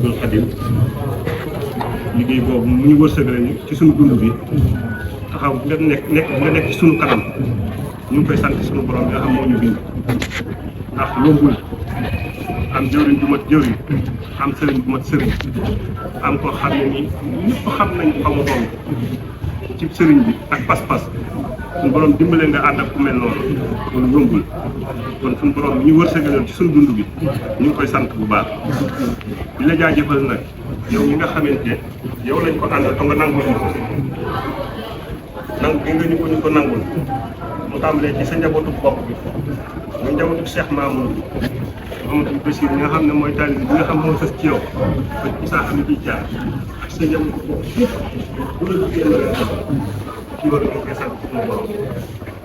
Dul Xadim liggéey boobu mu ñu wërsëgale ñu ci suñu dund bi taxaw nga nekk ci suñu kanam ñu ngi koy sant suñu borom bi nga xam moo ñu bind ndax yombul am jëwriñ bu mat jëwriñ am sëriñ bu mat sëriñ am ko xam ne nii ñëpp xam nañ fa mu toll ci sëriñ bi ak pas-pas suñu borom dimbale nga ànd ak ku mel noonu loolu yombul kon suñu borom bi ñu wërsëgaloon ci suñu dund bi ñu ngi koy sant bu baax di la jaajëfal nag yow mi nga xamante yow lañ ko àndal to nga nangul ñu ko nangu gi nga ñu ko nangul mu tàmbalee ci sa njabootu bopp bi muy njabootu Cheikh Mamour Mamadou Bachir mi nga xam ne mooy taalibe bi nga xam moo sës ci yow ba Issa Ami di jaar ak sa njabootu bopp yëpp bu la jigéen la ci loolu ñu koy sant suñu borom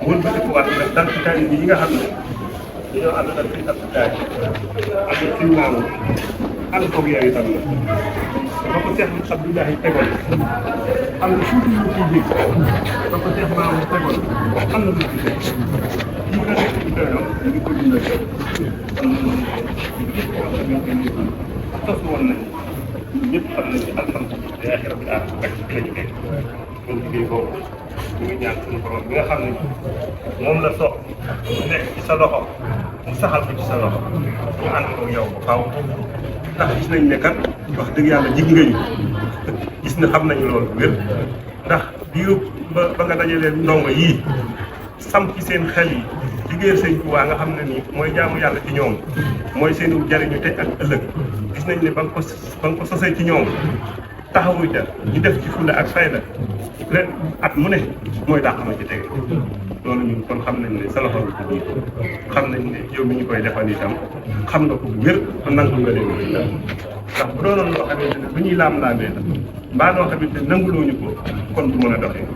wër ba dëkk waat nag dal ci taalibe yi nga xam ne dañoo ànd ak sëñ Abdou Taay ak sëñ Mamour ànd koog yow itam la ba ko Cheikh Abdoulahi tegoon am na tuuti lu ciy dégg ba ko Cheikh Mamour tegoon am na lu ci dégg ñu nga nekk ci doyoo ñu ngi ko dundal kon tos woon nañu ñëpp xam nañ ne alhamdulilah rabbil alamin rek ci la ñu nekk kon liggéey boobu ñu ngi ñaan suñu borom bi nga xam ne moom la soog nekk ci sa loxo mu saxal ko ci sa loxo ñu ànd ko yow ba faaw ndax gis nañ ne kat wax dëgg yàlla jig nga ñu gis na xam nañu loolu wér ndax biiru ba nga dajalee ndongo yii sam ci seen xel yi liggéeyal sëñ Tuubaa nga xam ne nii mooy jaamu yàlla ci ñoom mooy seenu jariñu tey ak ëllëg gis nañ ne ba nga ko sosee ci ñoom taxawuy ca ñu def ci fulla ak fayda ren at mu ne mooy daa xama ci tege loolu ñun kon xam nañ ne sa loxo bi ci biir xam nañ ne yow mi ñu koy defal itam xam nga ko wér te nangu nga leen itam ndax bu doonoon loo xamante ne bu ñuy laam-laamee la mbaa loo xamante ne nangulooñu ko kon du mën a doxee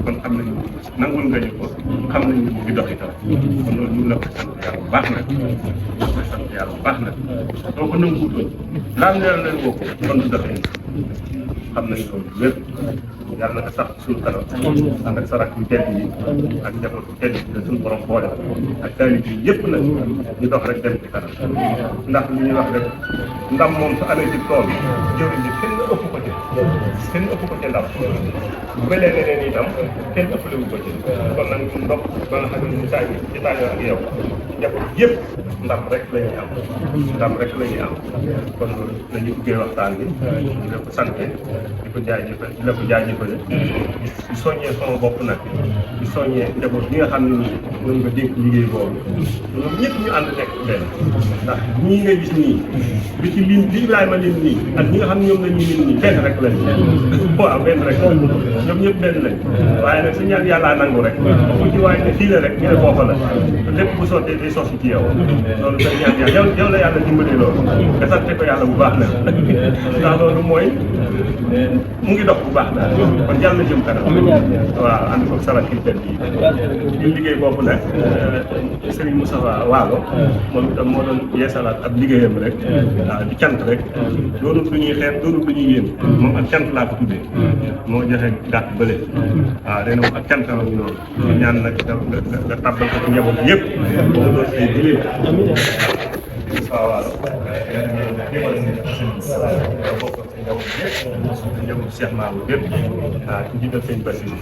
kon xam nañu nangul nga ñu ko xam nañu mu ngi dox itam kon loolu ñu la koy sant yàlla bu baax nag ñu koy sant yàlla bu baax nag doo ko nanguutoon laam leer leen woo ko kon du doxee xam nañ ko wér yàlla na sax suñu kanam ànd ak sarak yu tedd yi ak njaboot yu tedd yi suñu borom boole ak taalib yi yëpp nag ñu dox rek dem ci kanam ndax li ñuy wax rek ndam moom su amee ci tool bi jëwriñ ji kenn ëpp ko ci ndam bu melee leneen itam kenn ëppale wu ko ci kon nag ñu ndox ba nga xam ne ñu saa yi ci tàggat ak yow njaboot yëpp ndam rek la ñuy am ndam rek la ñuy am kon loolu la ñu ubbee waxtaan bi di la ko sante di ko jaajëfal di la ko jaajëfale di soññee sama bopp nag di soññee njaboot bi nga xam ne nii ñoom nga dénk liggéey boobu ñoom ñëpp ñu ànd nekk benn ndax ñii nga gis nii bi ci lim li Ibrahima lim nii ak ñi nga xam ne ñoom la ñuy lim nii benn rek lañ waaw benn rek ñoom ñëpp benn lañ waaye nag su ñaan yàllaa nangu rek bu ci waaye ne fii la rek ñu ne foofa la lépp bu sottee day sosi ci yow loolu sa ñaan yàlla yow la yàlla dimbalee loolu nga sante ko yàlla bu baax nag ndax loolu mooy mu ngi dox bu baax daal kon yàlla na jëm kanam waaw ànd ko sarak yi tedd yi ñu liggéey boobu nag Serigne Moussa Waalo moom itam moo doon yeesalaat ab liggéeyam rek waaw di cant rek doonul lu ñuy xeeb doonul lu ñuy yéen moom ak cant laa ko tuddee moo joxe gàtt bële waaw nee na moom ak cant la ñu noonu ñu ñaan nag nga tàbbal ko ci njaboot yëpp nga doon say dileen waaw waaw njabootu Cheikh Mamour yëpp waaw ci jiital sëñ Bassirou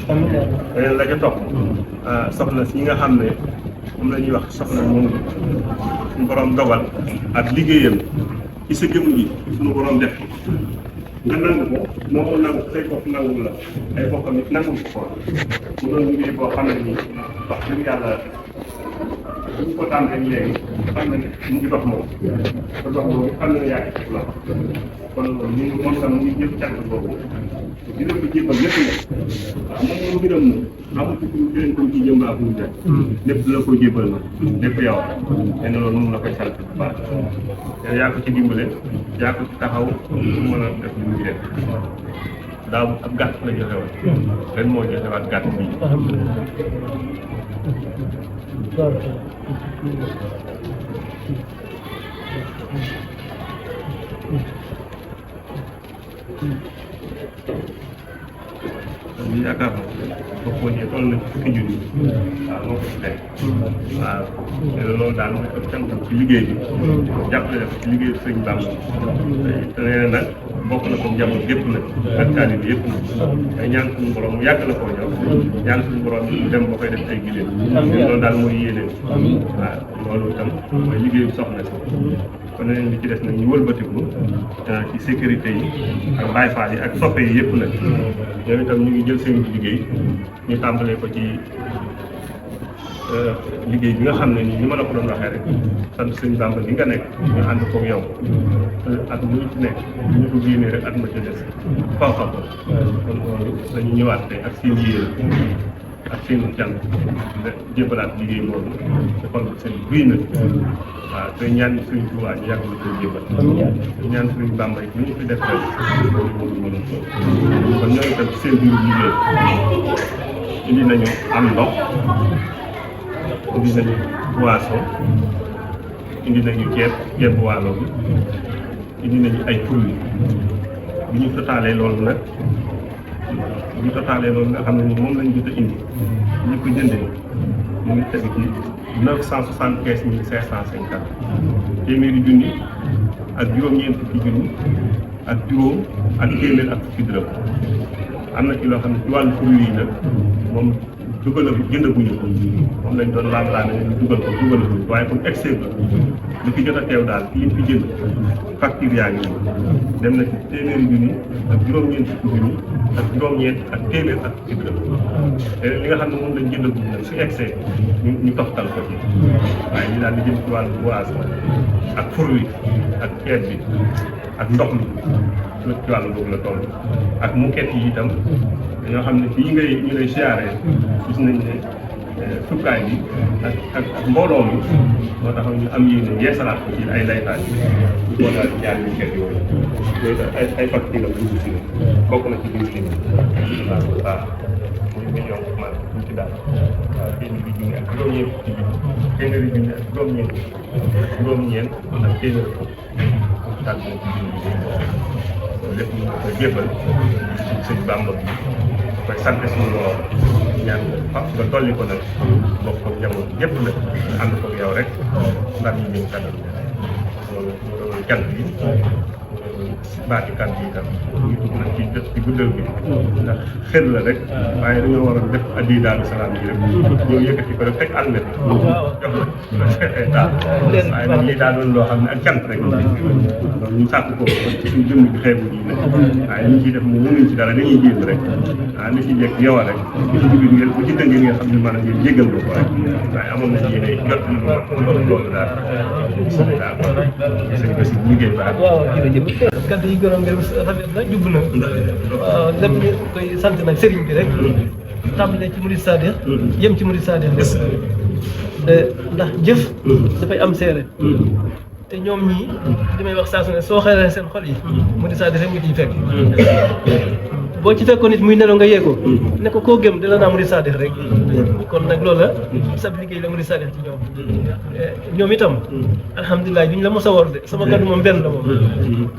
leneen la ca topp soxna si nga xam ne moom la ñuy wax soxna moom suñu borom dogal ak liggéeyam ci sa jëm gi suñu borom def nga nangu ko moom mu nangu say bopp nangu la ay bokkam it nangu ko mu doon liggéey boo xam ne nii wax dëgg yàlla bu ñu ko tàmbalee léegi xam na ne mu ngi dox moom te dox moom xam na ne yaa ngi ci loxo kon loolu ñu moom tam mu ngi jël cant boobu dina ko jébbal lépp nag waaw moom mbiram na amul ci keneen ko ci jëm ak mu def lépp la ko jébbal na lépp yow te ne loolu moom la koy sant bu baax yaa ko ci dimbale yaa ko ci taxaw mu mën a def li muy def daaw ab gàtt la joxe woon ren moo joxe waat gàtt bii yaakaar naa boo ko wëññee toll na ci fukki junni waaw moo ko ci teg waaw te loolu daal mooy ak cantam ci liggéey bi jàppale ko ci liggéey bi sëñ Bamba te nee na nag bokk na ko njaboot gépp nag ak taalibe yëpp nag ay ñaan suñu borom mu yàgg la koo jox ñaan suñu borom mu dem ba koy def ay giléem loolu daal mooy yéeneen waaw loolu itam mooy liggéeyu soxna si kon leneen li ci des nag ñu wëlbatiku ci sécurité yi ak Baay Faal yi ak soppe yi yëpp nag ñoom itam ñu ngi jël seen liggéey ñu tàmbalee ko ci liggéey bi nga xam ne nii ni ma la ko doon waxee rek sant sëñ Bamba bi nga nekk ñu ànd koog yow at mu ñu ci nekk ñu ko génnee rek at ma ci des faw xam ko kon loolu dañu ñëwaat tey ak seen yéene ak seen jàng nga jébbalaat liggéey boobu te kon seen buy na waaw te ñaan suñu Tuubaa ñu yàgg la koy jébbal te ñaan suñu Bamba yi lu ñu fi def rek loolu moom mën a kon ñooñu tam seen biir liggéey indi nañu am ndox indi nañu boisson indi nañu ceeb waalo bi indi nañu ay fruits bi ñu totalee loolu nag nga xam ne ni moom lañu jot a indi ñu ko jëndee mu ngi tegu ci 975 550 téeméeri junni ak juróom-ñeent fukki junni ak juróom ak téeméer ak fukki dërëm am na ci loo xam ne ci wàllu fruits yi nag moom jëndaguñu ko moom lañ doon laam-laame ne dugalaguñu waaye comme excès la li fi jot a teew daal fi fi jënd facture yaa ngi dem na ci téeméeri junni ak juróom-ñeent fukki junni ak juróom-ñeent ak téeméer ak fukki dërëm te li nga xam ne moom lañ jëndaguñu nag si excès ñu toftal ko ci waaye ñu daal di jëm ci wàllu boisson ak fruit ak ceeb bi ak ndox mi ci wàllu boobu la toll ak moquette yi itam dañoo xam ne fii ñu lay siyaaree gis nañ ne sukkaay bi ak mbooloo mi moo tax ñu am yéene yeesalaat ko ci ay laytaay ñu boolaa jaar ñu kër yooyu ay facture la dugg si bokk na ci biir si waaw muy million man ñu ci daal waaw téeméeri junni ak juróom-ñeent ci biir téeméeri junni ak juróom-ñeent ak téeméeri ko tànn na ci biir loolu lépp ñu koy jébbal sëñ Bamba bi koy sant suñu borom ñaan fa nga dolli ko nag bokk ko njaboot yëpp nag ànd ko yow rek ndax ñu ñëw kanam loolu cant bi baati kàddu yi tam ñu dugg nag ci jot ci guddal bi ndax xel la rek waaye dañoo war a def addi Daaru Salaam yi rek ñoo yëkkati ko rek teg almet jox la daal waaye nag lii daa doon loo xam ne ak cant rek loolu ñu sàkk ko ci suñu jëmm bi xeebu yi nag waaye ñu ciy def moom mënuñ ci dara dañuy jéem rek waaw li ci jekk yow rek li ci jubit ngeen bu ci dëngee ngeen xam ne maanaam ngeen jéggal ko ko rek waaye amoon nañ yéene jot lu loolu daal bisimilah sëñ Bassi liggéey baax kàddu yi gërëm ngeen rafet na jub na waaw lépp ñu koy sant nag sëriñ bi rek tàmbalee ci murid sadiq yem ci murid sadiq ndax jëf dafay am seere te ñoom ñii li may wax saa su ne soo xeeree seen xol yi murid sadiq rek nga ciy fekk boo ci fekkoon nit muy nelaw nga yee ko ne ko koo gëm dala naa murid sadiq rek kon nag loola sab liggéey la murid sadiq ci ñoom itam alhamdulilah duñ la mos a war de sama kàddu moom benn la moom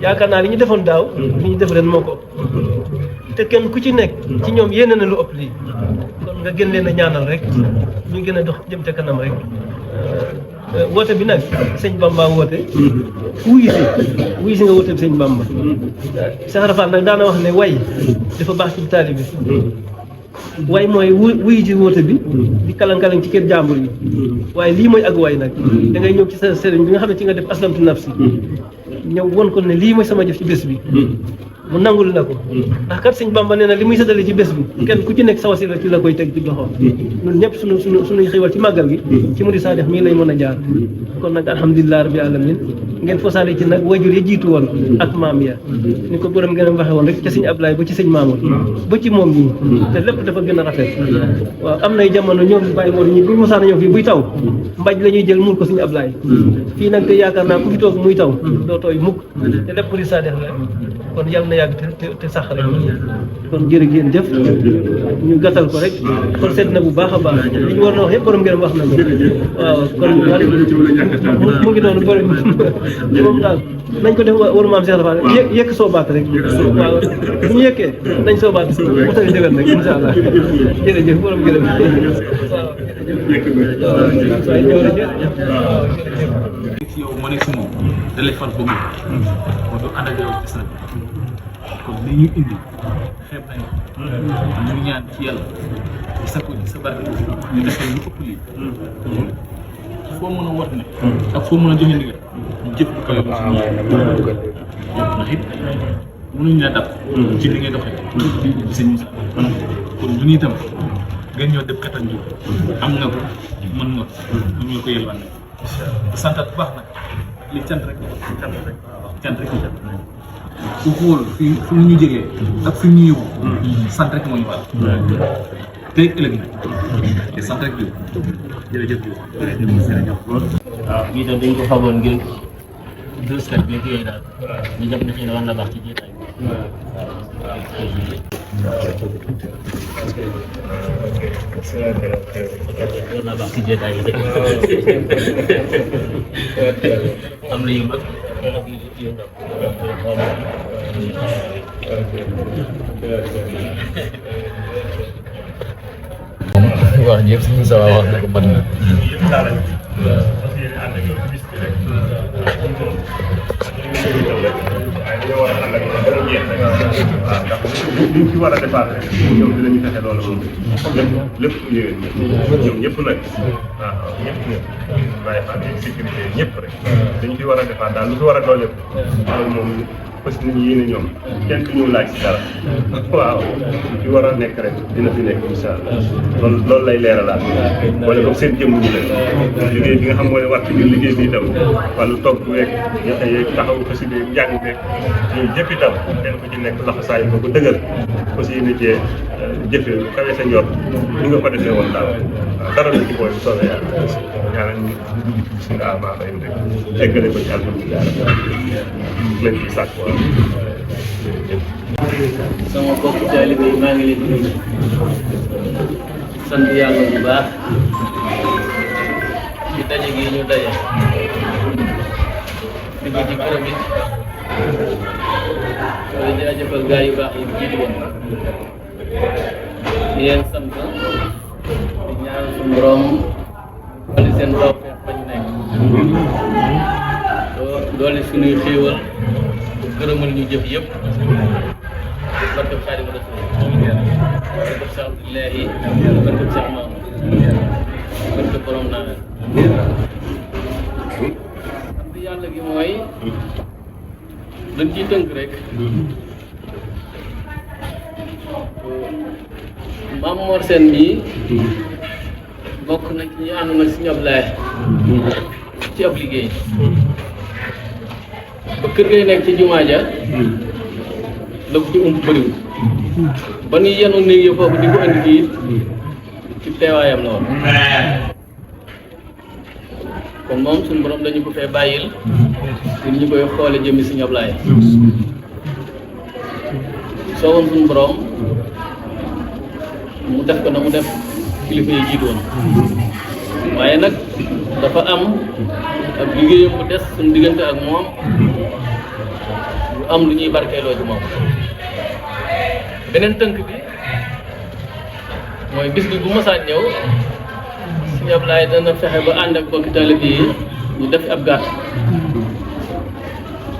yaakaar naa li ñu defoon daaw li ñu def ren moo ko te kenn ku ci nekk ci ñoom yéene na lu ëpp lii kon nga gën leen a ñaanal rek ñu gën a dox jëm ca kanam rek woote bi nag sëñ Bamba woote wuyu si nga woote bi sëñ Bamba Cheikh Rafal nag daana wax ne way dafa baax ci taalibe bi way mooy wuyu ji woote bi di kalang-kalang ci kër jàmbur yi waaye lii mooy ak way nag da ngay ñëw ci sa sëriñ bi nga xam ne ci nga def aslamtu nafsi ñëw won ko ne lii mooy sama jëf ci bés bi mu nangul na ko ndax kat sëñ Bamba nee na li muy séddale ci bés bi kenn ku ci nekk sa wasila ci la koy teg ci loxo ñun ñëpp suñuy xéwal ci màggal gi ci murid sadiq mii lay mën a jaar kon nag alhamdulilah rabbi alamin ngeen fosaale ci nag wajur ya jiitu woon ak maam ya ni ko borom ngeen waxe woon rek ca sëñ Ablaye ba ci sëñ Mamour ba ci moom ñii te lépp dafa gën a rafet waaw am nay jamono ñoom Baye Mor ñi buñ mosaan a ñëw fii buy taw mbaj la ñuy jël muur ko sëñ Ablaye fii nag te yaakaar naa ku fi toog muy taw doo tooy mukk te lépp murid sadiq la kon yàlla na yàgg te sax rek kon jërë ngeen jëf ñu gàttal ko rek kon seet na bu baax a baax li ñu war na wax yëpp borom ngeen wax na ko waaw kon mu ngi noonu borom moom daal nañ ko def wala maam Cheikh Fall yëkk soobaat rek waaw bu ñu yëkkee nañ soobaat mu tali déwén rek incha allah jërëjëf borom gërëm ci yow ma nekk si moom da lay fal ba mu moo du ànd ak yow gis na kon li ñu indi xeeb nañu ñu ngi ñaan ci yàlla di sakku ci sa barke ñu defal lu ëpp lii foo mën a wat ne ak foo mën a joxe ndigal ñu jëf lu kawe ci ndax it mënuñ la dab ci li ngay doxee ci sëñ Moussa kon ñu itam ngeen ñoo def kattan ji am nga ko mën nga ñu ngi ko yelwaan santat bu baax nag li cant rek cant rek ku xool fi ñu jëlee ak fi ñu yóbbu sant rek moo ñu baal tey ëllëg nag te sant rek bi jërëjëf waaw bii tam dañ ko fagoon ngir dëskat bi yooyu daal ñu jàpp ne xëy na war na baax ci jiitaay war na baax ci jiitaay yi am na yu mag ak yu ndaw wax ji yëpp suñu sa wax na ko mën na liñ ci war a defaat rek ñoom dinañu fexe loolu moom lépp yéwén ñoom ñëpp nag waaw ñëpp bàyyi faat yi sécurité ñëpp rek dañ fi war a defaat daal lu fi war a doole loolu moom parce que nit ñi yéene ñoom kenn du ñu laaj si dara waaw fi war a nekk rek dina fi nekk incha allah loolu lay leeralaat boole ko seen jëmm ñu leen liggéey bi nga xam mooy war ci biir liggéey bi itam wàllu togg weeg joxe yeeg taxaw xasida njàng beeg yooyu jëpp itam kenn ku ci nekk laxasaay ko dëgër aussi yéene cee jëfe lu kawe sa njort ni nga ko defee woon daal waaw dara lu ci booy bu soobee yàlla ñaanal ñu dugg ci bismillah maa fay rek eggale ko ci alhamdulilah leen ci sàkk waaw sama bokk taalibe yi maa ngi leen di nuyu sant yàlla bu baax ci daje gi ñu daje dugg ci këram it di jaajëfal gaa yu baax yi jiitu woon di leen sant di ñaan suñu borom wali seen taw fa ñu nekk doole suñuy xéewal gërëmal ñu jëf yëpp barkeb Xaadimu Rasuul barkeb Seex Abdullaahi barkeb Seex Maam barkeb borom naa sant yàlla gi mooy dañ ciy tënk rek Maam Mor Sène bii bokk na ci ñi ànd nag si ñoom laay ci ab liggéey ba kër gay nekk ci jumaa ja la ko ci ump bëriwul ba nu yenu néeg yi foofu di ko indi fii ci teewaayam la woon kon moom suñu borom dañu ko fee bàyyil ngir ñu koy xoole jëmmi si ñoblaay soo woon suñu borom mu def ko na mu def kilifa yi jiitu woon waaye nag dafa am ak liggéeyam bu des suñu diggante ak moom lu am lu ñuy barkeeloo ci moom beneen tënk bi mooy bis bi bu masaan ñëw Sëñ Ablaye dana fexe ba ànd ak bokki taalibe yi ñu def ab gàtt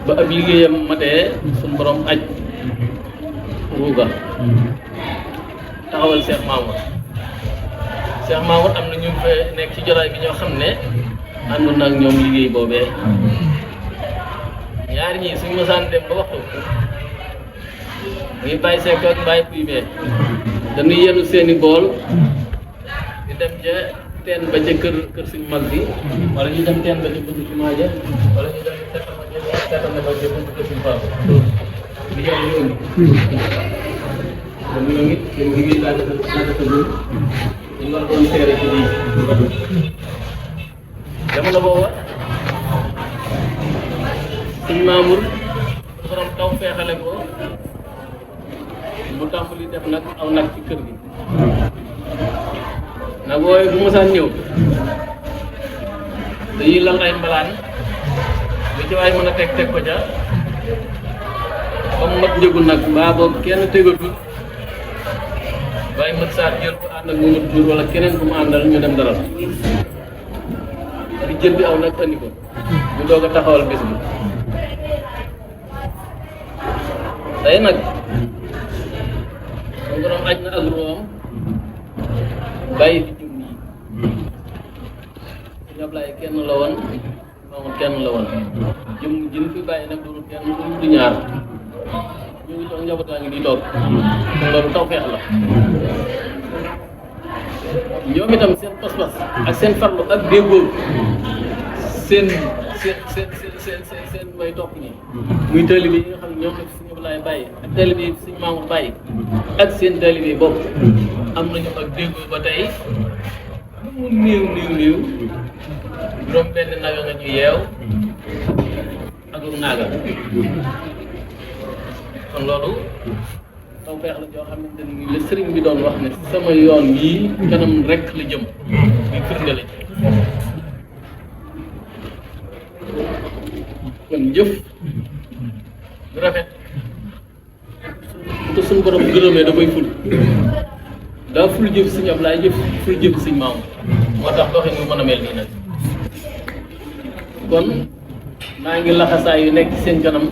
ba ab liggéeyam matee suñu borom aj ruuga taxawal Cheikh Mamour Cheikh Mamour am na ñu fee nekk ci jotaay bi ñoo xam ne àndoon na ak ñoom liggéey boobee ñaar ñii suñu masaan dem ba waxtu muy bàyyi sekk ak bàyyi puy bee dañuy yenu seeni bool di dem ca teen ba ca kër suñu mag bi wala ñu dem teen ba ca buntu jumaa ja wala ñu dem seetal na ba ca buntu kër suñu papa di yenu ñu indi ñoom it seen liggéey laa dafa ñu war doon seere ci lii jamono booba suñu Mamour borom taw feexale ko mu tàmbali def nag aw nag ci kër gi nag wooye bu mosaan ñëw dañuy lal ay mbalaan ba ci waay mën a teg ko ca comme mat njëgul nag baa boobu kenn tegatul waaye mat saa jël ko ànd ak Mamadou Diour wala keneen ku mu àndal ñu dem dalal di jël bi aw nag andi ko ñu doog a taxawal bés bi tey nag suñu borom aj na ak room bàyyi fi jum yi suñu Ablaye kenn la woon Mamadou kenn la woon jëm jën fi bàyyi nag du kenn du ñaar ñu ngi toog njabootaa ngi di toog loolu taw feex la ñoom itam seen pas-pas ak seen farlu ak déggoo seen way topp ñi muy taalibe yi nga xam ne ñoom la suñu Ablaye bàyyi ak taalibe yi suñu Mamour bàyyi ak seen taalibe yi bopp am nañu ak déggoo ba tey lu mu néew juróom benn naga nga ñu yeew ak naaga kon loolu taw feex la joo xamante ni la sëriñ bi doon wax ne sama yoon yii kanam rek la jëm muy firnde la kon jëf bu rafet te suñu borom gërëmee da koy ful daa ful jëf sëñ Ablaye jëf ful jëf sëñ Mamour moo tax doxin mu mën a mel nii nag kon maa ngi laxasaay yu nekk ci seen kanam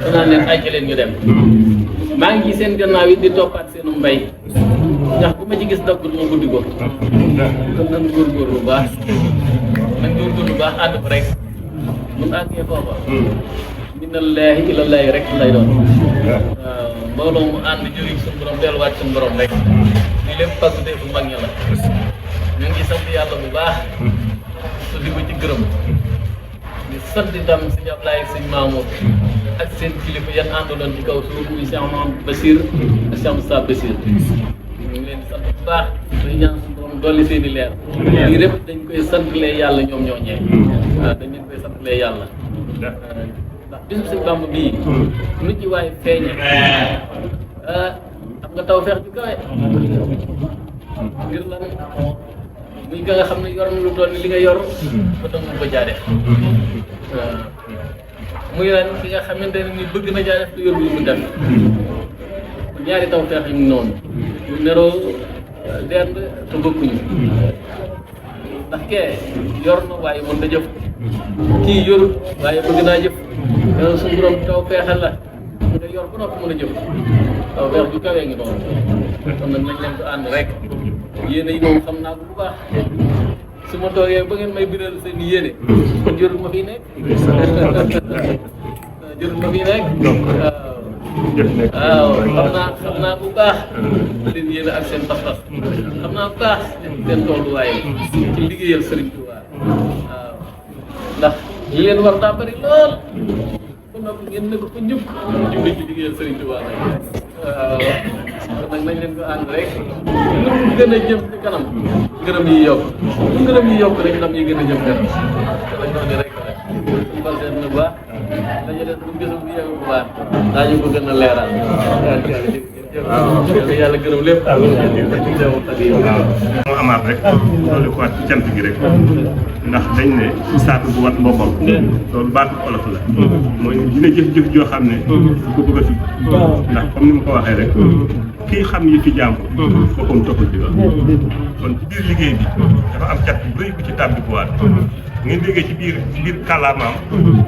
danaa leen ajja leen ñu dem maa ngi ci seen gannaaw yi di toppaat seenu mbay ndax bu ma ci gis daggul ma guddi ko kon nan góorgóorlu bu baax ànd ko rek mun àggee foofa minallaahi ilallaahi rek lay doon waaw mbooloo mu ànd jëriñ suñu borom delluwaat suñu borom rek li lépp pàgg de bu mag ña la ñu ngi sant yàlla bu baax te di ko ci gërëm di sant itam sëñ Ablaye sëñ Mamour ak seen kilifa yan àndaloon ci kaw suuf muy Cheikh Mamadou Bassir ak Cheikh Moussa Bassir ñu ngi leen di sant bu baax dañu ñaan suñu borom dolli seen i leer lii lépp dañ koy santalee yàlla ñoom ñoo ñee waaw dañ leen koy santalee yàlla ndax bisub sëñ Bamba bii nu ci waaye feeñe am nga taw feex ju kawe ngir lan muy ka nga xam ne yor na lu toll ni li nga yor ba doon ko jaaree muy lan ki nga xamante ne ni bëgg na jaaree te yor lu mu def ñaari taw feex yi noonu ñu neroo dend te bokkuñu ndax kee yor na waaye mën na jëf kii yorut waaye bëgg naa jëf yow suñu borom taw feexal la nga yor ba noppi mën a jëf taw feex ju kawee ngi noonu kon nag nañ leen ko ànd rek yéene yi moom xam naa ko bu baax su ma toogee ba ngeen may biral seen yéene kon jërul ma fii nekk jërul ma fii nekk waaw xam naa bu baax seen yéene ak seen pas-pas xam naa bu baax seen tolluwaay ci liggéeyal Sëriñ Tuubaa waaw ndax li leen war daa bëri lool ba noppi ngeen ne ko fa ñëpp jubli ci liggéeyal Sëriñ Tuubaa waaw kon nag nañ leen ko ànd rek lu mu gën a jëm ci kanam ngërëm yi yokk lu ngërëm yi yokk rek ndam yi gën a jëm kanam te lañ doon rek suñu bal seen na bu baax dañu def bu gisum bi yegg bu baax daañu ko gën a leeral waaw yàlla gërëm lépp moo amaat rek loolu ko waat ci cant gi rek ndax dañ ne saatu bu wat boppam loolu baatu olof la mooy dina jëf-jëf joo xam ne du ko bëgg a tudd ndax comme ni ma ko waxee rek kii xam yi fi jàmm boppam toppul di wax kon ci biir liggéey bi dafa am cat bu rëy bu ci tàbbi bu waat ngeen déggee ci biir kàllaamaam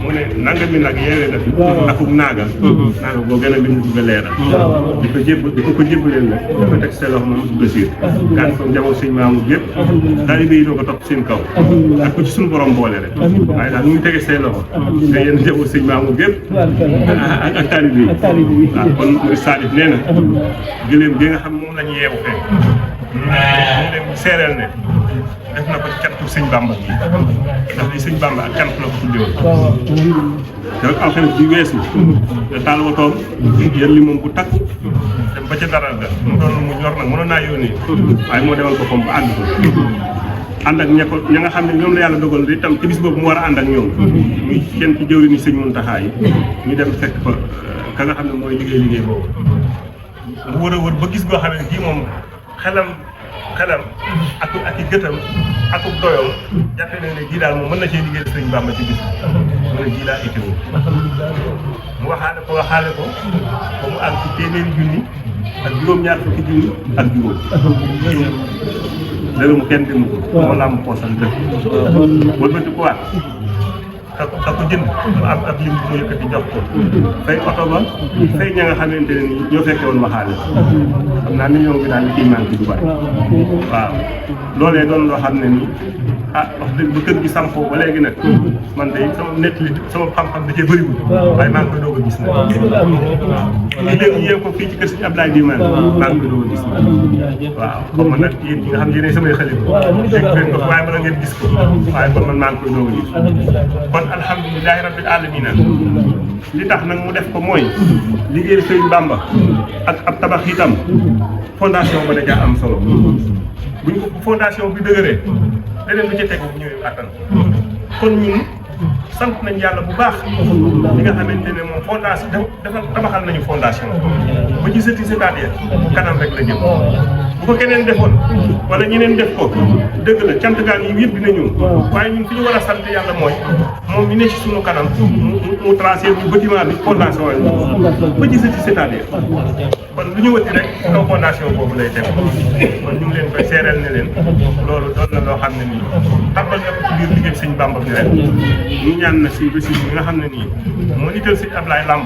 mu ne nanga mi nag yeewee na fi akub naaga boo gën a lim bëgg a leeral di ko jébbaleen nag dafa teg seen loxo moom Bassir gaan ko njaboot sëñ Mamour yëpp taalibe yi doo ko topp seen kaw ak ko ci suñu borom boole rek waaye daal mu ngi tege seen loxo te yéen njaboot sëñ Mamour yëpp ak taalibe yi waaw kon muy Salif nee na gëléem gi nga xam moom lañu yeewu fee mu leen seereel ne def na ko ci cantu sëñ Bamba bi ndax li sëñ Bamba ak cant la ko tuddee woon te rek alxames bi weesu te taal wotoom yéen li moom bu takk dem ba ca dara ga mu doon mu ñor nag mënoon naa yónnee waaye moo demal boppam ba ànd ko ànd ak ña nga xam ne ñoom la yàlla dogal itam ci bis boobu mu war a ànd ak ñoom muy kenn ci jëwri ni sëñ Muntaxa yi ñu dem fekk fa ka nga xam ne mooy liggéey boobu mu wër a wër ba gis goo xam ne kii moom xelam ak i gëtam ak doyom jàppe na ne jii daal moom mën na cee liggéey sëriñ Bamba ci bis mooy ji laa itteewoo mu waxaale ko ba mu àgg ci téeméeri junni ak juróom-ñaar fukki junni ak juróom dërëmu kenn demu ko moo làmb poosam dëkk wëlbati ko waat ka ko jënd mu am ab lim bu mu yëkkati jox ko fay oto ba fay ña nga xamante ne nii ñoo fekke woon waxaale xam naa million bi daal li ciy manqué du bari waaw loolee doon loo xam ne nii wax dëgg bu kër gi sampoo ba léegi nag man de sama nettali sama xam-xam da cee bëriwul waaye maa ngi koy doog a gis nag waaw léegi léegi yéen ko fii ci kër Sëñ Abdoulaye Dimane maa ngi koy doog a gis nag waaw comme man nag yéen ñi nga xam ne yéenay samay xarit dégg ko waaye bala ngeen gis ko waaye kon man maa ngi koy doog a gis kon alhamdulilahi rabbil alamina li tax nag mu def ko mooy liggéey Sëñ Bamba ak ab tabax itam fondation ba da caa am solo buñ ko fondation bi dëgëree leneen lu ci tegu bu ñëwee attan kon ñun sant nañ yàlla bu baax li nga xamante ne moom fondation dafa tabaxal nañu fondation ba ci sëti sëtaat kanam rek la jëm bu ko keneen defoon wala ñeneen def ko dëgg la cant gaan yi yëpp dina ñëw waaye ñun fi ñu war a sant yàlla mooy moom mi ne ci sunu kanam mu tracé bu bâtiment bi fondation yi ba ci sëti sëtaat kon lu ñu wëti rek kaw fondation boobu lay teg kon ñu ngi leen koy seereel ne leen loolu doon na loo xam ne nii tàmbal na ko ci biir liggéey Sëñ Bamba bi ren ñu ñaan na si bés bi nga xam ne nii moo nital Sëñ Ablaye Lamb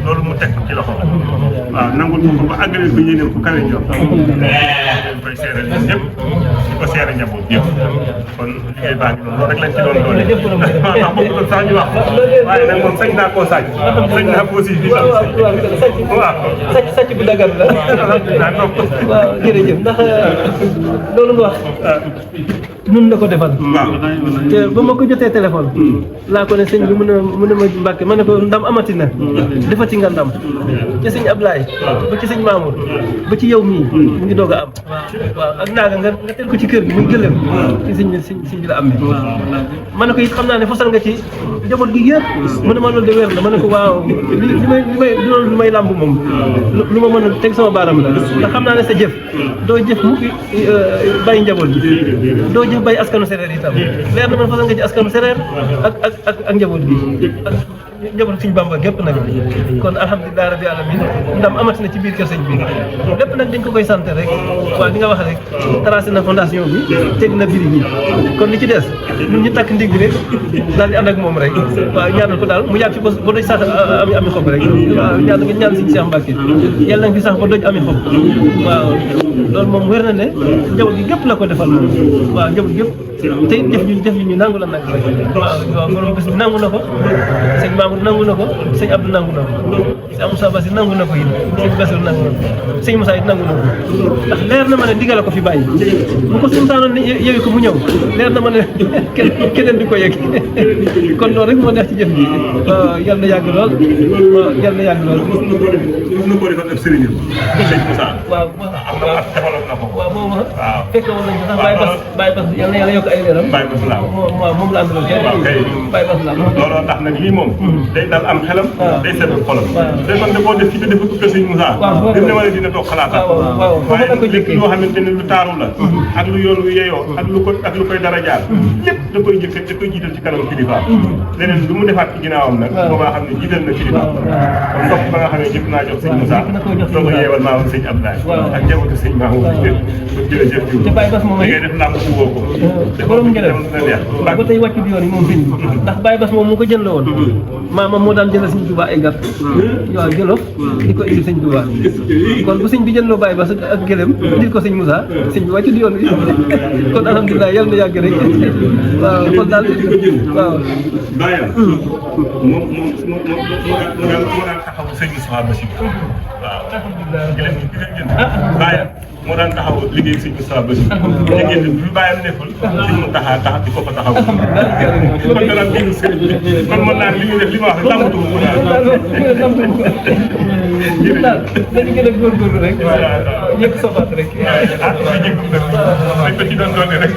loolu mu teg ko ci loxo waaw nangul ko ba àggaleel ko yéeneem ku kawe jox leen koy seereel ñun ñëpp di ko seere njaboot yëpp kon liggéey baa ngi noonu loolu rek lañ ci doon doole waaw ndax bëgg doon sax ñu wax waaye nag moom sañ naa koo saaj sañ naa koo si di waaw sàcc bu dagar la waaw jërëjëf ndax loolu nga wax nun la ko defal te ba ma ko jotee téléphone laa ko ne sëñ bi mu ne ma Mbàkke ma ne ko ndam amati na defati nga ndam ci sëñ Ablaye ba ci sëñ Mamour ba ci yow mii mu ngi doog a am waaw ak naaga nga teel ko ci kër gi muy gëlëm ci sëñ bi la am ma ne ko it xam naa ne fasal nga ci njaboot gi yëpp mu ne ma loolu de wér la ma ne ko waaw li may làmb moom lu ma mën a teg sama baaram la ndax xam naa ne sa jëf doo jëf mu fi bàyyi njaboot gi doo jëf bàyyi askanu séréer itam leer na man fasal nga ci askanu séréer ak njaboot gi ak njaboot Sëñ Bamba gépp nag kon alhamdulilah rabbi alamin ndam amati na ci biir kër sëñ bi lépp nag dañ ko koy sant rek waaw li nga wax rek tracé na fondation bi teg na biri bi kon li ci des ñun ñu takk ndig bi rek daal di ànd ak moom rek waaw ñaanal ko daal mu yàgg fi ba doj sax ami xob rek waaw ñaan Sëñ Cheikh Mbacke yàlla nga fi sax ba doj ami xob waaw loolu moom wér na ne njaboot gi gépp la ko defal moom waaw njaboot gépp te it jëf ñu nangu la nag rek waaw borom bés bi nangu na ko sëñ Mamour nangu na ko sëñ Abdou nangu na ko sëñ Amoussa Bassi nangu na ko it sëñ Bassirou nangu na ko sëñ Moussa it nangu na ko ndax leer na ma ne digale ko fi bàyyi bu ko suñu saanoon ne yewi ko mu ñëw leer na ma ne keneen di ko yëg kon loolu rek moo neex ci jëf ji waaw yal na yàgg lool waaw yal na yàgg lool nu ko defal ab sëriñ sëñ Moussa waaw am na at defaloon na ko waaw moom fekk woon nañ ko sax Baye Bass yal na yàlla yokk ay leeram Baye Bass laa waaw moom la àndaloon waaw kay Baye Bass laa looloo tax nag lii moom day dal am xelam day seetlu xolam te man de boo def ci defa ko sëñ Moussa dina ma ne dina toog xalaatal waaye lépp loo xamante ne lu taaru la ak lu yoon wi yeyoo ak lu koy dara jaar lépp da koy jëkk da koy jiital ci kanam kilifa leneen lu mu defaat ci ginnaawam nag boobaa xam ne jiital na kilifa kon ndox ba nga xam ne jëpp naa jox sëñ Moussa doo ko yeewal maa woon sëñ Abdoulaye ak njabootu sëñ Mamour jërëjëf jiw te Baye Bass moom da ngay def làmb bu woo ko borom njëriñ ba tey wàccu di yoon yi moom sëñ bi ndax Baye Bass moom mu ko jënd la woon maamam moo daan jëndal sëñ Touba ay gàtt waaw jëlof di ko indi sëñ Touba kon bu sëñ bi jëndloo Baye Bass ak gëlëm indil ko sëñ Moussa sëñ bi wàccu di yoon bi kon alhamdulilah yal na yàgg rek waaw kon daal waaw bàyyam moo daan taxaw sëñ Moussa Bassir waaw gëlëm bi nga jënd bàyyam moo daan taxaw liggéey sëñ Moussa Bassir liggéey bi bàyyam nekkul sëñ mu taxaw di ko fa taxaw kon danaan dégg sëriñ bi kon mën naa li ñu def li ma wax rek làmbatu ko daal daal dañu gën a góorgóorlu rek yëg sofaat rek dañ ko ci doon doone rek